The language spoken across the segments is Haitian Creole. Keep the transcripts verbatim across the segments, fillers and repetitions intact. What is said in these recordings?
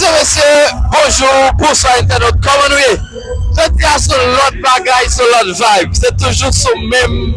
Mesye, mesye, bonjou, bonswa entènot, kòman nou ye? Jodi a se yon lòt bagay, se yon lòt vibe. Se toujou sou menm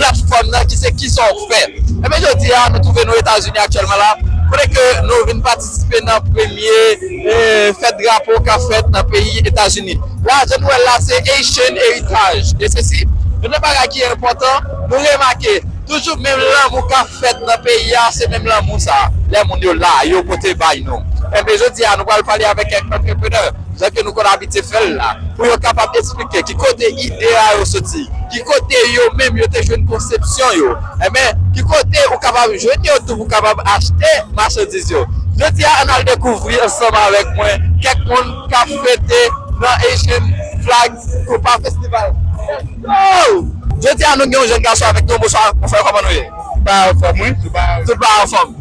platfòm nan ki se Kisa w fè. Ebyen, jodi a, nou twouve nou Etazini aktyèlman la, kote ke nou vin patisipe nan premye eh, fèt drapo k ap fèt nan peyi Etazini. La, jan nou wè l la, se Haitian Heritage. E se si, youn nan bagay ki enpòtan, nou remake, toujou menm lanmou k ap fèt nan peyi a, se menm lanmou sa, lè moun yo la, yo pote bay nou. Enben, jodi a, nou pral pale avèk kèk antreprenè, jan ke nou konn abitye fè l la, pou yo kapab eksplike ki kote ide a yo soti, ki kote yo menm yo te jwenn konsepsyon yo, enben, ki kote ou kapab jwenn yo tou pou kapab achte machandiz yo. Jodi a, ann al dekouvri ansanm avèk mwen kèk moun k ap fete nan Haitian Flag Koupa Festival. Let's go! Jodi a, nou gen yon jèn gason avèk nou. Bonswa, mon frè, kòman nou ye? Tout bagay anfòm, wi. Tout bagay anfòm.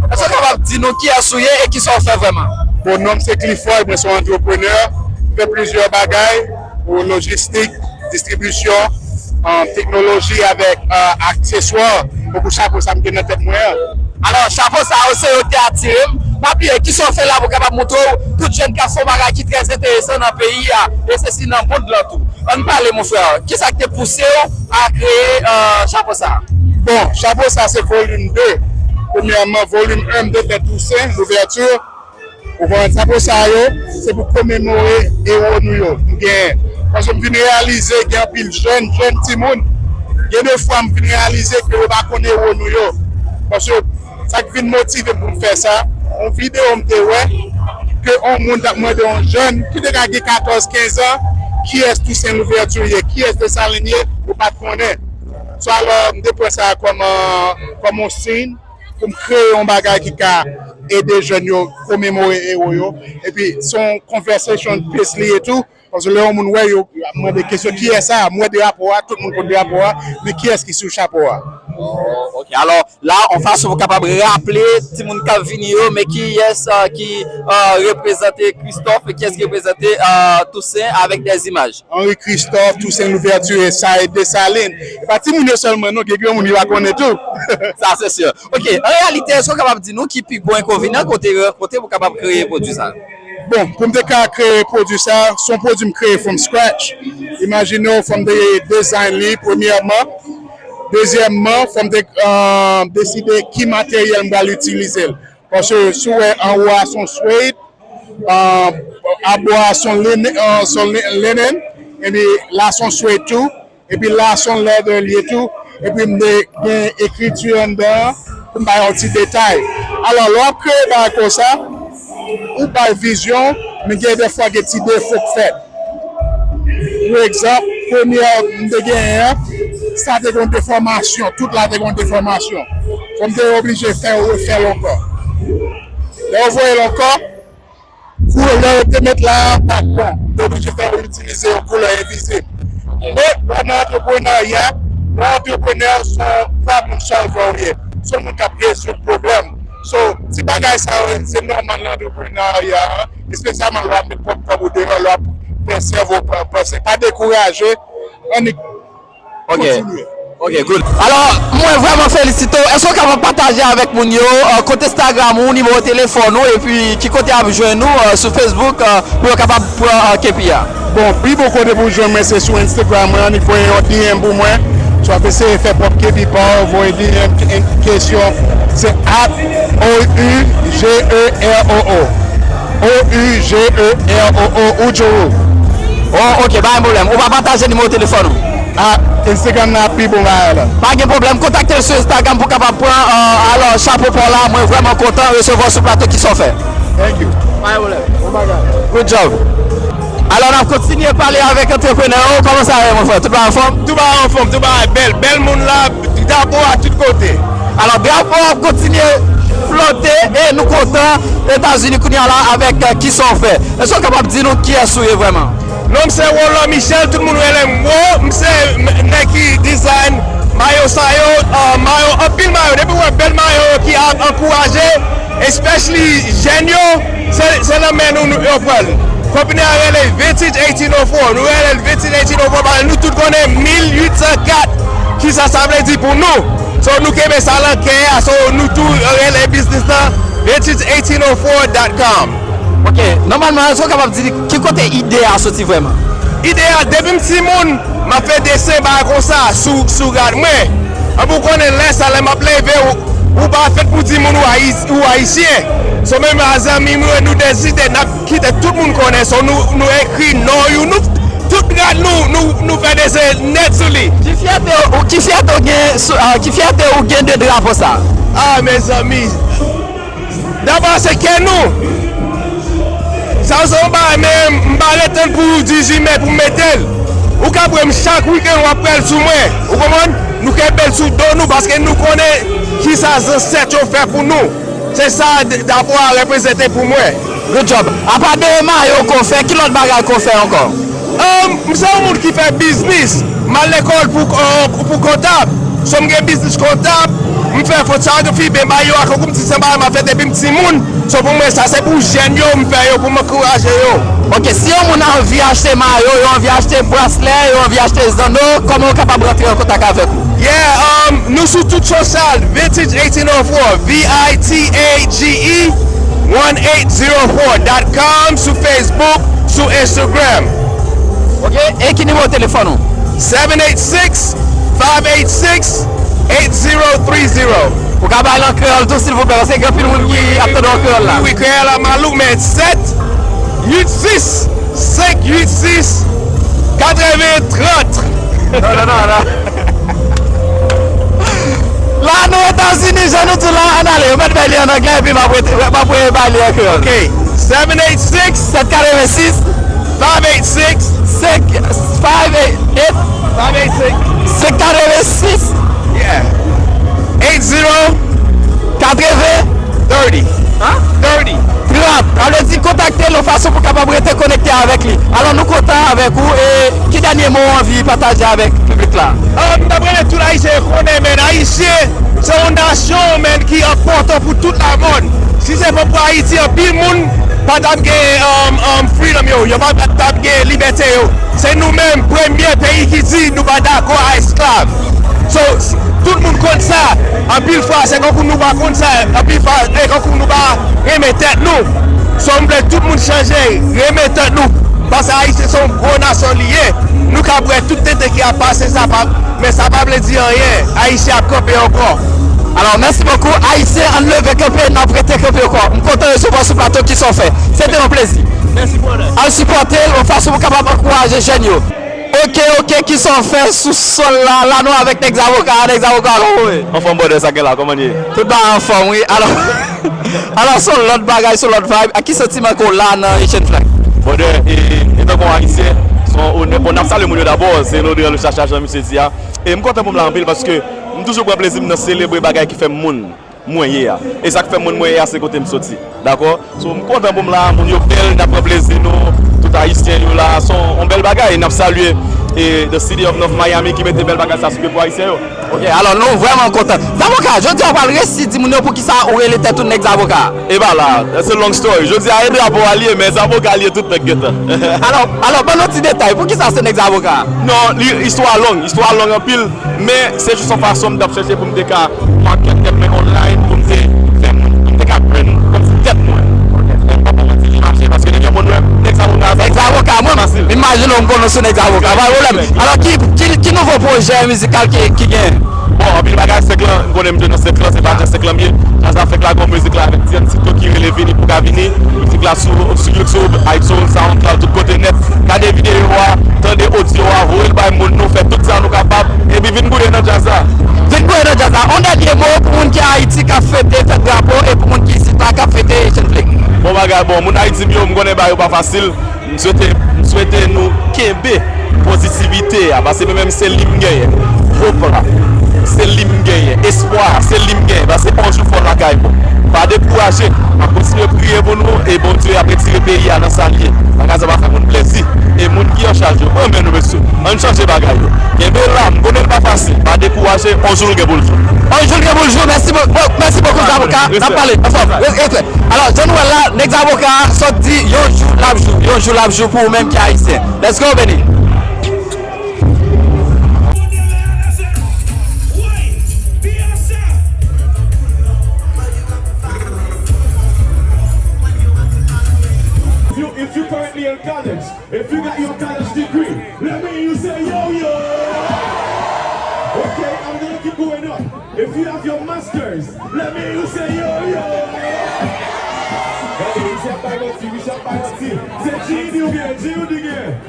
Èske w kapab di nou kiyès ou ye e kisa w fè vrèman? Bon, non m se Clifford, mwen se yon antreprenè. M fè plizyè bagay pou lojistik, distribisyon, um, teknoloji avèk uh, akseswa. Tankou chapo sa m gen nan tèt mwen an. Alò, chapo sa yo se yo ki atire m. Pa bliye, kisa w fè la pou kapab montre w tout jèn k ap fè yon bagay ki trè enteresan nan peyi a, e se si nan mond lan tou. Ann pale, mon frè, kisa k te pouse w a kreye uh, chapo sa? Bon, chapo sa se volim de. Premyèman, volim en m te fè Tousen, louvèti. Ou konprann? Chapo sa yo, se pou komemore ewo nou yo nou genyen. Paske m vin reyalize gen anpil jèn, jèn timoun, gen de fwa m vin reyalize ke yo pa konn ewo nou yo. Paske sa k vin motive m pou m fè sa, yon videyo m te wè, ke yon moun t ap mande yon jèn ki te ka gen katòz, kenz an, kiyès Tousen Louvèti ye, kiyès Desalin ye, yo pa t konnen. So, alò, m te pran sa kòm, kòm yon siy pou m kreye yon bagay ki ka ede jèn yo komemore ewo yo. Epi, se yon conversation piece li ye tou. Paske lè yon moun wè yo, y ap mande kesyon, "Kiyès sa?" M wè drapo a, tout moun konn drapo a, men kiyès ki sou chapo a? Oh, ok. Alò, la, yon fason pou kapab raple timoun k ap vini yo, men kiyès uh, ki uh, reprezante Christophe e kiyès ki reprezante uh, Toussaint avèk dè imaj. Henri Christophe, Toussaint Louverture, e sa e Desalin. E pa timoun yo sèlman non, gen granmoun yo pa konnen tou. Sa se si. Ok, an reyalite, èske w kapab di nou ki pi gwo enkonvenyan ke w te rankontre pou kapab kreye pwodui sa? Bon, pou m te ka kreye pwodui sa, se yon pwodui m kreye from scratch. Imajine w, fò m te design li premyèman. Dezyèmman, fò m te uh, deside ki materyèl m pral itilize l. Paske si w wè anwo a se yon suede, uh, abò a se yon linen, uh, se yon linen, epi la se yon suede tou, epi la se yon leather li ye tou, epi m te gen ekriti anndan an pou m bay yon ti detay. Alò, lè w ap kreye bagay konsa, ou bay vizyon, men gen dèfwa gen ti defo k fèt. Pou egzanp, premyè m te genyen an, sa te gen yon defòmasyon, tout la te gen yon defòmasyon. Fò m te oblije fè yo refè l ankò. Lè yo voye l ankò, koulè yo te met la a pa t bon. M te oblije fè yo itilize yon koulè envizib. Men, lè w nan antreprenarya, yon antreprenè se yon problem solver ou ye. Se yon moun k ap rezoud pwoblèm. So, ti bagay sa yo, se nòmal nan antreprenarya a, espesyalman lè w ap met pwòp kòb ou deyò, lè w ap fè sèvo w panse. Pa dekouraje, annik Ok. Kontinye. Ok, good. Alò, mwen vrèman felisite w. Èske w kapab pataje avèk moun yo uh, kont Instagram ou, nimewo telefòn ou, epi ki kote y ap jwenn ou uh, sou Facebook uh, pou yo kapab pran uh, K P a? Bon, pi bon kote pou jwenn mwen se sou Instagram mwen, annik voye yon D M pou mwen. Swa eseye fè pwòp K P pa w, voye D M, kesyon, se at O U G E R O O. O U G E R O O, Ujuru. Oh, ok, pa gen pwoblèm. Ou pa pataje nimewo telefòn ou? Ah, Instagram nan ap pi bon bagay la. Pa gen pwoblèm, kontakte l sou Instagram pou kapab pran uh, alò chapo pa w la. Mwen vrèman kontan resevwa w sou plato. Kisa w fè? Thank you. Pa gen pwoblèm. Bon bagay. Good job. Alò, n ap kontinye pale avèk antreprenè yo. Kòman sa ye, mon frè? Tout bagay anfòm? Tout bagay anfòm, tout bagay bèl. Bèl moun la, drapo a tout kote. Alò, drapo a ap kontinye flote e nou kontan Etazini kounye a la avèk uh, kisa w fè. Èske w kapab di nou kiyès ou ye vrèman? Non, m se Roland Michel, tout moun rele m Wo. M se m- nèg ki design mayo sa yo, uh, mayo, anpil mayo. Depi w wè bèl mayo ki ap ankouraje, especially jèn yo, se, se nan men nou, nou yo pran l. Konpini a rele Vintage eighteen oh four. Nou rele l Vintage eighteen oh four paske nou tout konnen mil uit san kat kisa sa vle di pou nou. So, nou kenbe sa nan kè a. So, nou tou rele biznis lan vintage eighteen oh four dot com. Ok, nòmalman, èske w kapab di ki kote ide a soti vrèman? Ide a, depi m timoun, m ap fè desen bagay konsa sou, sou rad mwen. Anpi w konnen lè sa, lè m ap leve, ou, ou pa fèt pou di moun ou, Ayis, ou ayisyen. So menm a zanmi m yo, nou deside, n ap kite tout moun konnen. So nou, nou ekri non yo, nou, tout rad nou, nou, nou fè desen nèt sou li. Ki fyète ou, ki fyète ou gen, sou, ah, ki fyète ou gen de drapo sa? Ah, mezanmi. Dabò, se kè nou. Sa se yon bagay, men m pa ret tann pou dizuit mè pou m mete l. Ou ka wè m chak wikenn w ap pran l sou mwen. Ou konprann? Nou kenbe l sou do nou paske nou konnen kisa zansèt yo fè pou nou. Se sa d-, drapo a reprezante pou mwen. Good job. Apa de mayo ke w fè, ki lòt bagay ke w fè ankò? Um, m se yon moun ki fè biznis. M al lekòl pou, euh, pou kontab. So m gen biznis kontab. M fè fotografi, ben mayo a, kankou m di se bagay m ap fè depi m timoun. So pou mwen, sa se pou jèn yo, m fè yo pou m ankouraje yo. Ok, si yon moun anvi achte mayo, yo anvi achte braslè, yo anvi achte zanno, kòman yo kapab rantre an kontak avèk ou? Yeah, um, nou sou tout sosyal, Vintage eighteen oh four, V I T A G E one eight zero four dot com, sou Facebook, sou Instagram. Ok, e ki nimewo telefòn ou? Seven eight six, five eight six, eight zero three zero. Ou ka bay l an kreyòl tou, silvouplè, paske gen anpil moun ki ap tande w an kreyòl la. Wi, wi, kreyòl la malouk, men sèt uit sis, senk uit sis, katreven trant. Non, non, non, non. La nou Etazini, jan nou di la, ann ale, yo mèt bay li an anglè, epi m ap rete, m ap rete bay li an kreyòl. Ok, seven eight six, sèt katrevensis, five eight six, senk, five eight eight, five eight six, senk katrevensis, yeah, eight zero, katreven, thirty. Hein? Thirty. Trant. Sa vle di kontakte l yon fason pou kapab rete konekte avèk li. Alò, nou kontan avèk ou. E ki dènye mo w anvi pataje avèk piblik la? Ah, m t ap rele tout Ayisyen yo konnen, men Ayisyen se yon nasyon, men, ki enpòtan pou tout lamond. Si se pa pou Ayiti, anpil moun pa t ap gen, um, um, freedom yo. Yo pa t ap gen libète yo. Se nou menm, premye peyi ki di nou pa dakò a esklav. So, s-, tout moun konn sa. Anpil fwa, se kankou nou pa konn sa. Anpil fwa, e kankou nou pa renmen tèt nou. So, m vle tout moun chanje, renmen tèt nou. Paske Ayiti se yon gwo nasyon li ye. Nou ka bwè tout tenten ki ap pase, sa pa, men sa pa vle di anyen. Ayiti ap kanpe ankò. Alò, mèsi bokou. Ayisyen, ann leve kanpe, n ap rete kanpe ankò. M kontan resevwa w sou plato, kisa w fè. Se te yon plezi. Mèsi, brother. Al sipòte l, yon fason pou kapab ankouraje jèn yo. Ok, ok, kisa w fè sou sòl la, la nou avèk nèg Zaboka, nèg Zaboka, kòman w ye? Anfòm, brother, sa gen la, kòman n ye? Tout bagay anfòm, wi. Alò, alò, se yon lòt bagay, se yon lòt vibe. Ak ki santiman ke w la nan Haitian Flag? Brother, e, e tankou Ayisyen, se yon onè. Bon, n ap salye moun yo dabò, se yon onè, nou chache jan misye di a. E m kontan pou m la anpil paske m toujou pran plezi m nan selebre bagay ki fè m moun mwen ye a. E sa k fè m moun mwen ye a, se kote m soti. Dakò? So, m kontan pou m la, moun yo bèl, n ap pran plezi nou, tout Ayisyen yo la. Se yon, yon bèl bagay, n ap salye, e, The City of North Miami ki mete bèl bagay sa sou pye pou Ayisyen yo. Ok, alò nou vrèman kontan. Zaboka, jodi a w pral resi di moun yo poukisa ou rele tèt ou nèg Zaboka. E pa la, that's a long story. Jodi a, e drapo a l ye, men Zaboka l ye tout tan k gentan. Alò, alò, ban nou ti detay, poukisa se nèg Zaboka? Non, li, istwa long, istwa long anpil. Men, se jis yon fason m t ap chèche pou m te ka market tèt mwen online, pou m te fè moun, pou m te ka brand kòmsi tèt mwen. Men m pa konn si li mache, paske nèg yo konn wè m, nèg Zaboka, nèg Zaboka, mwen, m imajine w, m konnen w se nèg Zaboka, pa pwoblèm. Alò, ki, ki, ki nouvo pwojè mizikal ki, ki gen? Bon, anpil bagay, sèk lan, m konnen m jwe nan sèk lan, se pa jan sèk lan m ye. Jan sa fèk la gon mizik la avèk Diancito ki rele Vini pou ka vini. Mizik la sou, sou YouTube, iTunes, SoundCloud, tout kote nèt. Gade videyo a, tande odyo a, voye l bay moun nou, fè tout sa nou kapab, epi vin gouye nan djaz la. Vin gouye nan djaz la. On dènye mo pou moun ki Ayiti k ap fete fèt drapo e pou moun ki isit la k ap fete Haitian Flag. Bon bagay, bon, moun Ayiti m yo, m konnen bagay yo pa fasil. M swete, m swete nou kenbe pozitivite a, paske mwen menm se li m genyen. Hope la, se li m genyen. Espwa a, se li m genyen. Paske on jou fò lakay mwen. Pa dekouraje. M ap kontinye priye pou nou e Bondye ap retire peyi a nan sa l ye. Bagay sa pa fè moun plezi. E moun ki an chaj yo, renmen nou mesye. Ann chanje bagay yo. Kenbe la, m konnen l pa fasil. Pa dekouraje, on jou l gen pou l jou. On jou l gen pou l jou. Mèsi bo-, bo-, mèsi bokou, Zaboka. N ap pale. Anfòm. Respè. Alò, jan nou wè l la, nèg Zaboka a sot di yon jou l ap jou, yon jou l ap jou pou ou menm ki ayisyen. Let's go, Benny! College. If you got your college degree, let me hear you say yo yo. Okay, I'm gonna keep going up. If you have your masters, let me hear you say yo yo. Gade, Richard bay manti, Richard bay manti. Se G E D ou gen, G E D ou gen.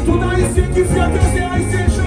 Tout Ayisyen ki fyè ke se Ayisyen.